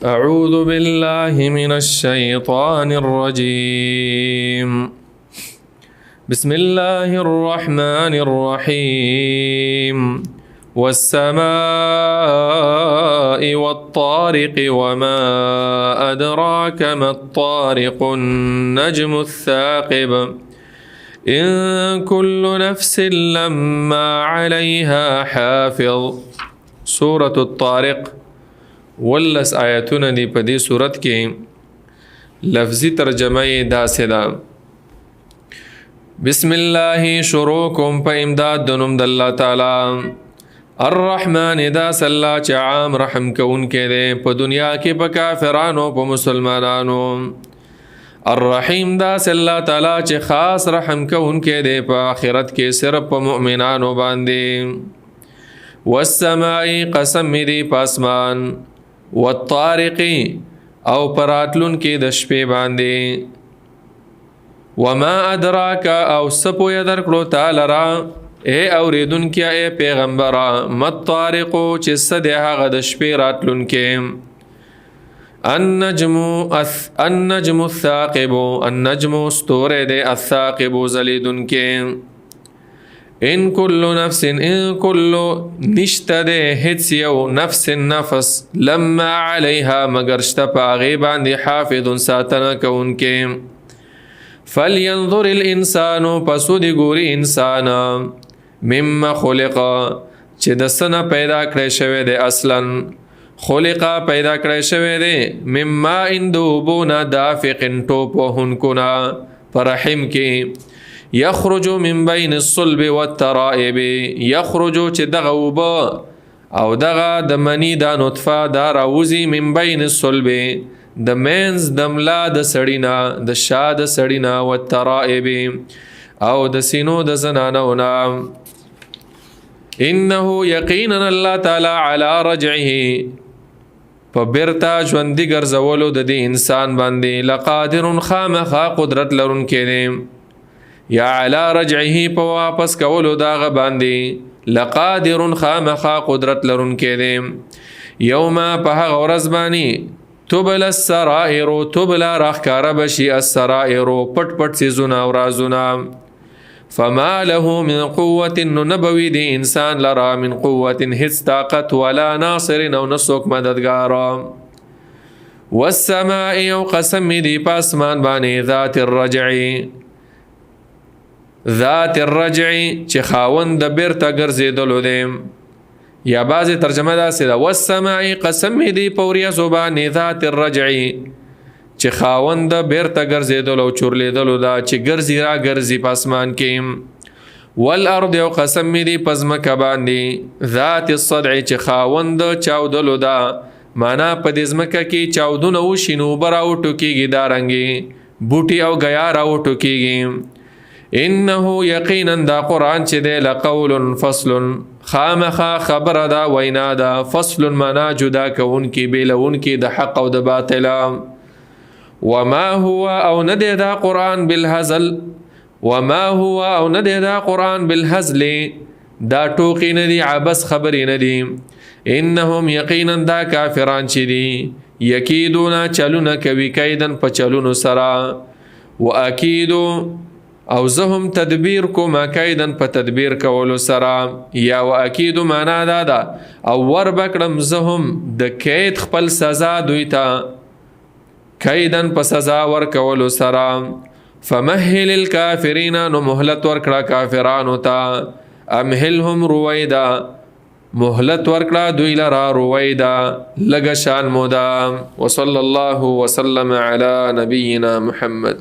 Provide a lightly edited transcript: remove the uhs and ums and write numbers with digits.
أعوذ بالله من الشيطان الرجيم. بسم الله الرحمن الرحيم. والسماء والطارق وما أدراك ما الطارق النجم الثاقب. إن كل نفس لما عليها حافظ. سورة الطارق ولس آیتونه دی. په دې سورت کې لفظي ترجمه یې داسې ده: بسم الله، شروع کوم په امداد د نوم د الله تعالی، الرحمن، دا صلی چې عام رحم کوونکی دی په دنیا کې په کافرانو په مسلمانانو، الرحیم، دا الله تعالی چې خاص رحم کوونکی دی په آخرت کې صرف په مؤمنانو باندې. والسماء، قسم دی په اسمان، والطارق، او پراتلون کې د شپې باندې، وما ادراک، او سپو درکړو تعالی را اے اوریدونکیا، اے پیغمبره، مطارق، چې سد هغه د شپې راتلون کې، النجم النجم الثاقب، النجم ستوره دی، الثاقب زلیدون کې. ان کل نفس، ان کل نشته ده هیڅ یو، نفس نفس، لما علیها مگر شته په هغې باندې، حافظ ساتنه کوونکی. فلینظر الانسان، پس دې ګوري انسان، مما خلق، چې د سنه پیدا کړی شوی دی، اصلا خلق پیدا کړی شوی دی، مما ان د اوبو نه، دافق ټوپ وهونکو نه، په رحم کې، یخرج من بین الصلب والترائب، یخرج چې دغه اوبه او دغه د منی دا نطفه دا راوځي، من بین الصلب د مینز د ملا د سړی نه، د شا د سړی نه، والترائب او د سینو د زنانو نه. انه یقینا الله تعالی علی رجعه په بیرته ژوندي ګرځولو د دې انسان باندې، لقادر خامخا قدرت لرونکی دی، یا علی رجعه په واپس کولو داغه باندې، لقادر خامخا قدرت لرونکی دی. یوم په هغه ورځ باندې، تبل السرائر، تبلا راخکاره بشي، السرائر پټ پټ څیزونه او رازونه. فما له من قوة، نو نبوي دی انسان لرا، من قوة هیڅ طاقت، ولا ناصر او نسوک مددگار. والسماء، او قسم دی په اسمان باندې، ذات الرجع، ذات الرجع چې خاوند د بیرته ګرځېدلو دی. یا بعضې ترجمه داسې ده: والسماء، قسم دی په وریځو باندې، ذات الرجع چې خاوند بیرته ګرځېدلو او چورلېدلو ده، چې ګرځي را ګرځي په اسمان کې. والارض، او قسم دی په ځمکه باندې، ذات الصدع چې خاوند چاودلو ده، معنا په دې ځمکه کې چاودونه وشي نو اوبه راوټوکېږي، دا رنګې بوټي او ګیا راوټوکېږي. انه یقینا دا قرآن چې دی، لقول فصل خامخا خبره ده، وینا ده، فصل معنا جدا کوونکی، بیلوونکی د حق او د باطل. وما هو او نه دی دا قرآن بالهزل، وما هو او نه دی دا قرآن بالهزل، دا ټوقې نه دي، عبس خبرې نه دي. انهم یقینا دا کافران چې دي، یکیدون چلونه کوي، کیدن په چلونو سره، واکیدو او زه هم تدبیر کوم، کیدن په تدبیر کولو سره. یا واکیدو معنا دا ده او ور بکړم زه هم د کید خپل سزا دوی ته، کیدن په سزا ور کولو سره. فمهل الكافرین، نو مهلت ورکړه کافرانو ته، امهلهم رویدا، مهلت ورکړه دوی لرا، رویدا لږه شان موده. وصلی الله وسلم علی نبینا محمد.